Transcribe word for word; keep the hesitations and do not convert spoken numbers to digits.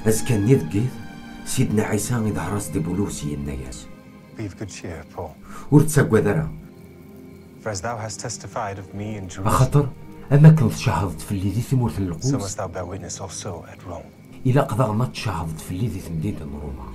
Azekka-nni deg yiḍ, Sidna Ɛisa iḍher-as-d i Bulus, yenna-yas: Be of good cheer, Paul. Ur ttaggad ara, For as thou hast testified of me in Jerusalem, axaṭer am akken tcehdeḍ fell-i di tmurt n so Lqudus, must thou bear witness also at Rome. ilaq daɣen ad tcehdeḍ fell-i di temdint n Ruma.